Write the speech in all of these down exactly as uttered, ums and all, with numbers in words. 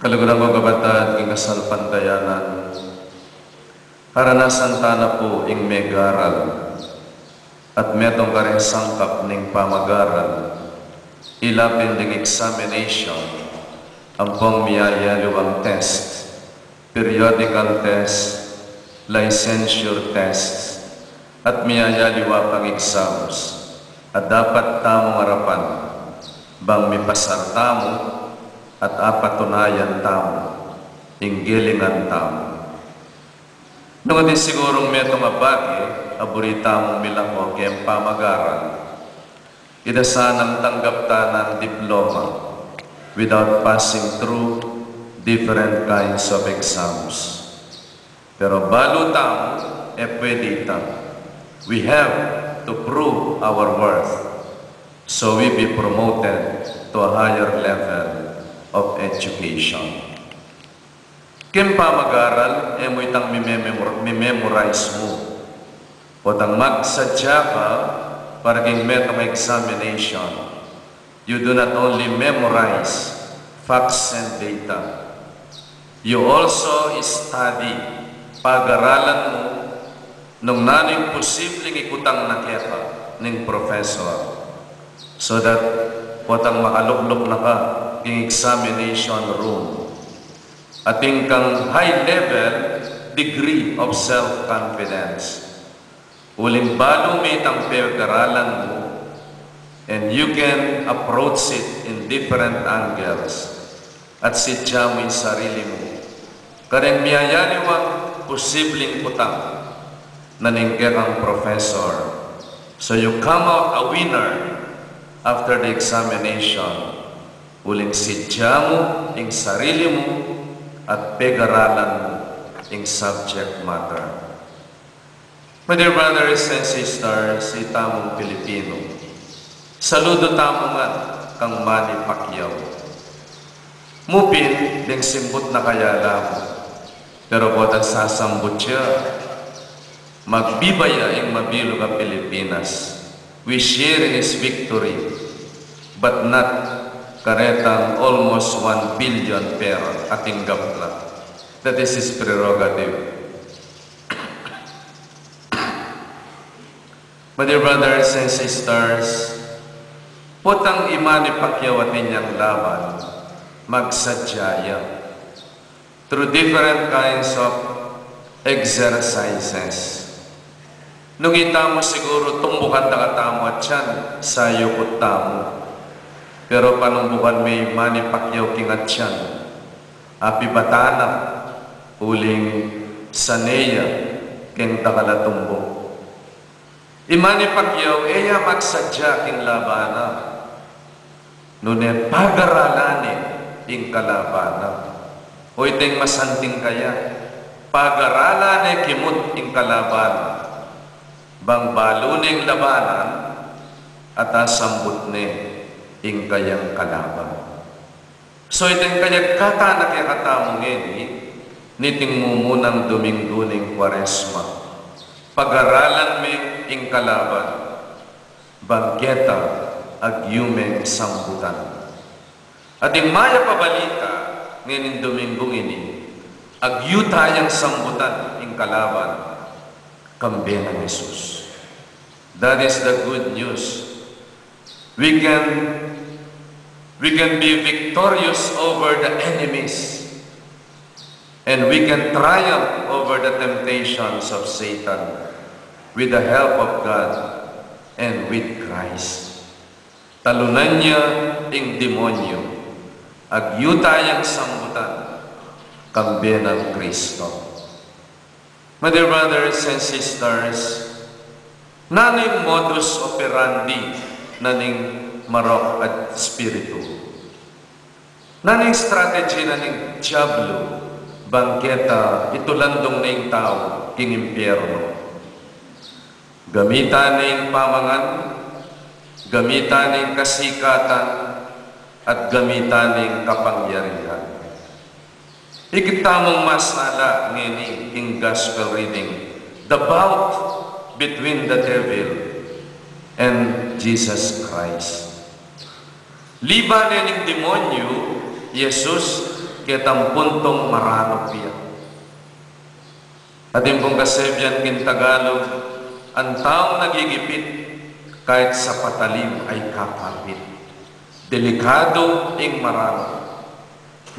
Kaluguran kung kapatad king kasalpantayanan, karanasan ta na pu ing megaral at metung kareng sangkap ning pamagaral, ila pin ding examination ampong miyayaliwang test, periodical test, licensure tests, at miyayaliwa pang exams a dapat tamung arapan bang mipasar tamu at apatunayan tamu ing gelingan tamu. Nung atin sigurung metung a bage a buri tamung milako keng pamagaral, ida sanang tanggap ta nang diploma without passing through different kinds of exams. Pero balu tamu, e pwede ita. We have to prove our worth so we be promoted to a higher level of education. King pamagaral, e mu itang mimememor-, mimemorize mu. Potang magsadya ka para king metung examination, you do not only memorize facts and data, you also study, pagaralan mu, nung nanu ing posibleng ikutang na keka ning professor, so that potang makalukluk na ka king examination room, atin kang high level degree of self-confidence. Uling balu me itang pegaralan mu, and you can approach it in different angles, at sidya mu ing sarili mu kareng miyayaliwang posibleng kutang na ning kekang professor. So you come out a winner after the examination, uling sidya mu ing sarili mu at pegaralan mu ing subject matter. My dear brothers and sisters, itamung Pilipinu, saludu tamu ngan kang Manny Pacquiao. Mu pin deng simbut na kaya la mu, pero potang sasambut ya, magbibaya ing mabilug a Pilipinas. We share in his victory, but not karetang almost one billion pera a tinggap na. That is his prerogative. My dear brothers and sisters, potang i Manny Pacquiao atin yang laban, magsadya ya through different kinds of exercises. Nung itamu siguru tumbukan da katamu atyan, sayukut tamu. Pero panumbukan me i Manny Pacquiao king atyan, apibatan na, uling sane ya keng dakal a tumbuk. I Manny Pacquiao, e ya magsadya king labanan, nune pagaralan ne ing kalaban na. O iteng masanting kaya, pagaralan ne kimut ing kalaban na, bang balu neng labanan at asambut ne ing kayang kalaban. So iteng kayag kata na kekatamu ngeni, niting mumunang Dominggu ning Kuaresma, pagaralan me ing kalaban, bang keta agyu meng sambutan. At ing mayap a balita ngening Domingung ini, agyu tayang sambutan ing kalaban, kambe nang Jesus. That is the good news. We can, we can be victorious over the enemies, and we can triumph over the temptations of Satan with the help of God and with Christ. Talunan ya ing demonyo, agyu tayang sambutan, kambe nang Kristo. My dear brothers and sisters, nanu ing modus operandi na ning marok a espiritu? Nanu ing strategy na ning diablo bang keta itulandung ne ing tau king impyerno? Gamitan ne ing pamangan, gamitan ne ing kasikatan, at gamitan ne ing kapangyarihan. Ikit tamung masala ngeni king gospel reading, the bout between the devil and Jesus Christ. Liban ne ning demonyo i Jesus, ketang puntung maranup ya. Atin pung kasebian king Tagalog, ang taong nagigipit kahit sa patalim ay kakapit. Delikadu ing maranup.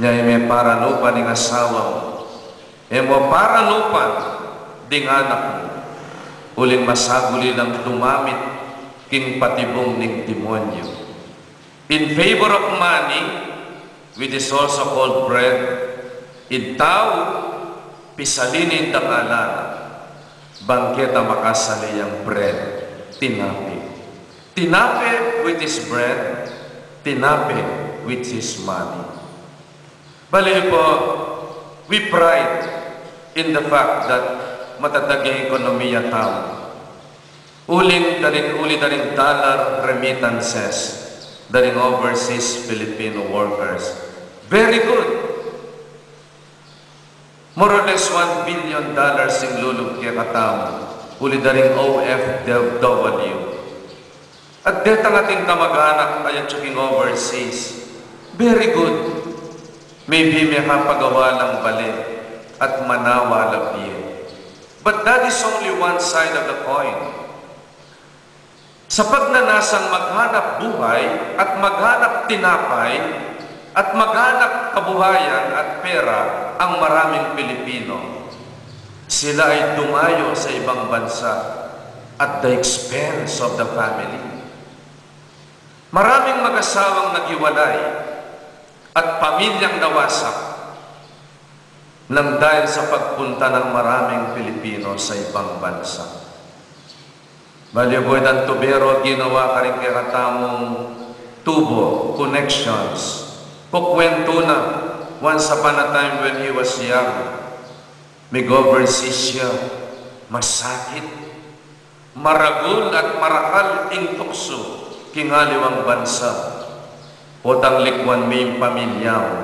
Nya e me paranupan ing asawa mu, e mo paranupan ding anak mu, uling masaguli lang dumamit king patibung ning demonyo. In favor of money, which is also called bread, ing tau pisalin ing dangalan na bang keta makasali yang bread, tinape. Tinape, which is bread, tinape, which is money. Bale po, we pride in the fact that matatag ya ing ekonomiya tamu. Uling da ring, uli da ring dollar remittances da ring overseas Filipino workers. Very good. More or less one billion dollars ing lulub kekatamu uli da ring O F W. At detang ating kamag-anak a atyu king overseas. Very good. Maybe mekapagawa lang bale at manawa la bie. But that is only one side of the coin. Sa pagnanasang maghanap buhay at maghanap tinapay at maghanap kabuhayan at pera ang maraming Pilipino, sila ay dumayo sa ibang bansa at the expense of the family. Maraming mag-asawang naghiwalay at pamilyang nawasak nang dahil sa pagpunta ng maraming Pilipino sa ibang bansa. Bale po itang tubero, ginawa karing kekatamung tubo, connections. Kukwentu na, once upon a time when he was young, mig-overseas siya, masakit, maragul at marakal ing tuksu king aliwang bansa. Potang likwan me ing pamilya mu,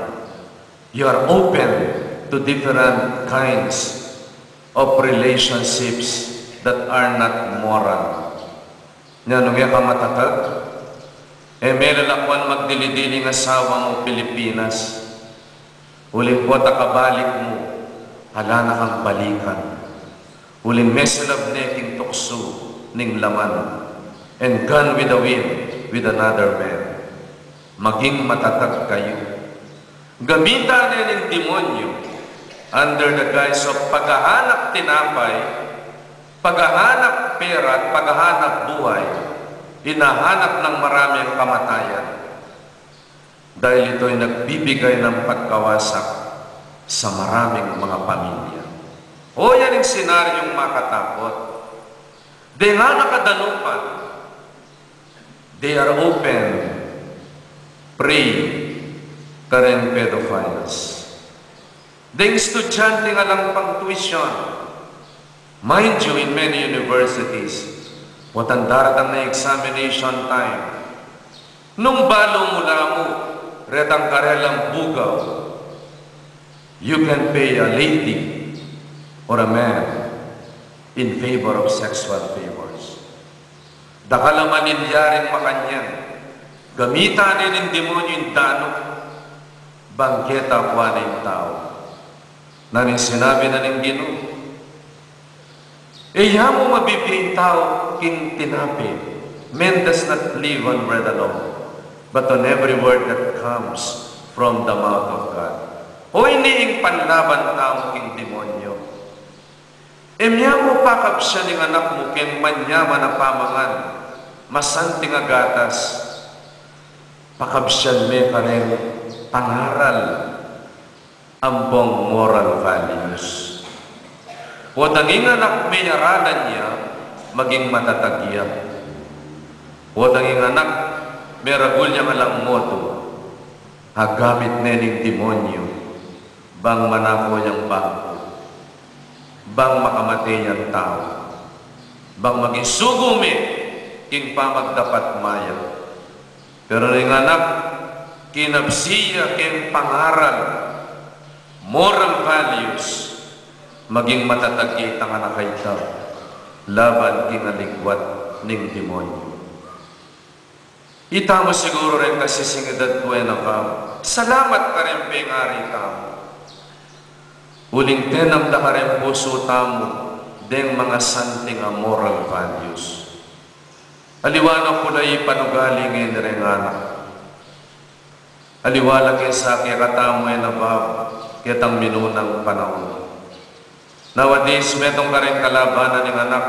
you are open to different kinds of relationships that are not moral. Nya nung e ka matatag, e me lalakwan magdili-dili ing asawa mu Pilipinas. Uling pota kabalik mu, ala na kang balikan. Uling meselab ne king tuksu ning laman. And gone with the wind with another man. Maging matatag kayu. Gamitan ne ning demonyo under the guise of paghahanap tinapay, paghahanap pera, at paghahanap buhay, hinahanap ng marami ang kamatayan. Dahil ito'y nagbibigay ng pagkawasak sa maraming mga pamilya. O, yan ang senaryong makatakot. Deng anak a danupan, they are open prey kareng pedophiles. Deng estudyanteng alang pang tuition, mind you, in many universities, potang daratang na examination time, nung balu mu la mu retang karelang bugaw, you can pay a lady or a man in favor of sexual favors. Dakal a manilyaring makanyan, gamitan ne ning demonyo ing danup, bang keta kua ne ing tau. Nanu ing sinabi na ning Ginu? E ya mu mabibie ing tau king tinape. Man does not live on bread alone, but on every word that comes from the mouth of God. Hoy, ini ing panlaban tamu king demonyo. E mya mu pakabsyan ing anak mu keng manyaman a pamangan, masanting a gatas. Pakabsyan me kareng pangaral ampong moral values. Potang ing anak meyaralan ya, maging matatag ya. Potang ing anak meragul yang alang motu, agamit ne ning demonyo bang manako yang bangku, bang makamate yang tau, bang maging sugu me king pamagdapat maya. Pero ning anak, kinabsi ya keng pangaral, moral values, maging matatag ya itang anak a ita laban king aligwat ning demonyo. Itamu siguru reng kasisingid at kuwe na pa, salamat kareng pengari tamu. Uling tenam da kareng pusu tamu deng mangasanting a moral values. Aliwa na ku la i panugali ngeni reng anak. Aliwa la ke sa kekatamu e na bab, ketang minunang panaun. Nowadays, metung kareng kalabanan ning anak,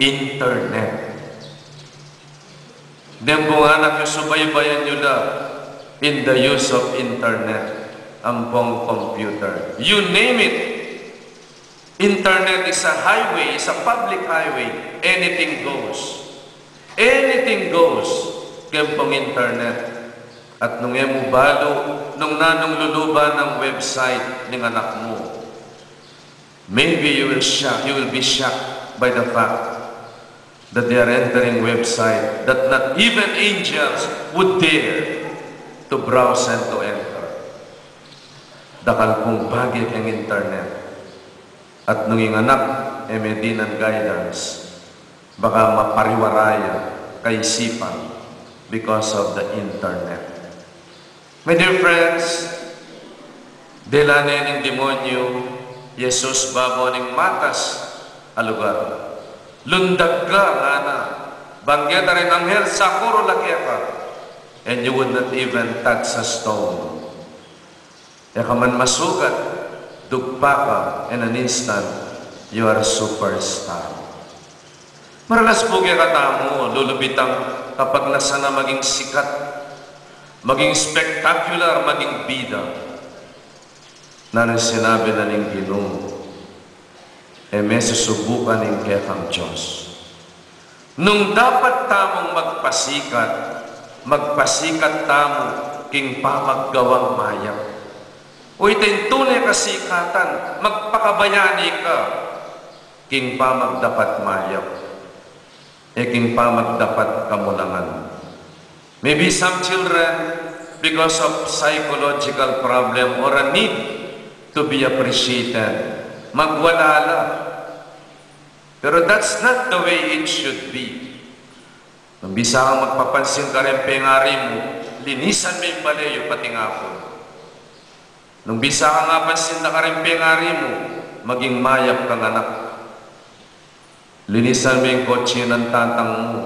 internet. Deng pung anak yu, subaybayan yu la in the use of internet, ampong computer. You name it. Internet is a highway, is a public highway. Anything goes. Anything goes. Keng pung internet. At nung e mu balu, nung nanung luluban ing website ning anak mu, maybe you will shock, you will be shocked by the fact that they are entering website that not even angels would dare to browse and to enter. Dakal pung bage keng internet. At nung ing anak e me dinan guidance, baka mapariwara ya kaisipan because of the internet. My dear friends, dela ne ning demonyo i Jesus babo ning matas a lugar. Lundag ka, ngana, bang keta reng anghel sakuru la keka, and you would not even touch a stone. E ka man masugat, dugpa ka, in an instant, you are a superstar. Maralas pu kekatamu, lulubitang kapagnasan a maging sikat, maging spectacular, maging bida. Nanung sinabi na ning Ginu, e me susubukan ing kekang Dios. Nung dapat tamung magpasikat, magpasikat tamu king pamaggawang mayap. O ita ing tune kasikatan, magpakabayani ka king pamagdapat mayap, e king pamagdapat kamulangan. Maybe some children, because of psychological problem or a need to be appreciated, magwala la. Pero that's not the way it should be. Nung bisa kang magpapansin kareng pengari mu, linisan me ing bale yu pati ing apung. Nung bisa kang apansin na kareng pengari mu, maging mayap kang anak. Linisan me ing kotse nang tatang mu,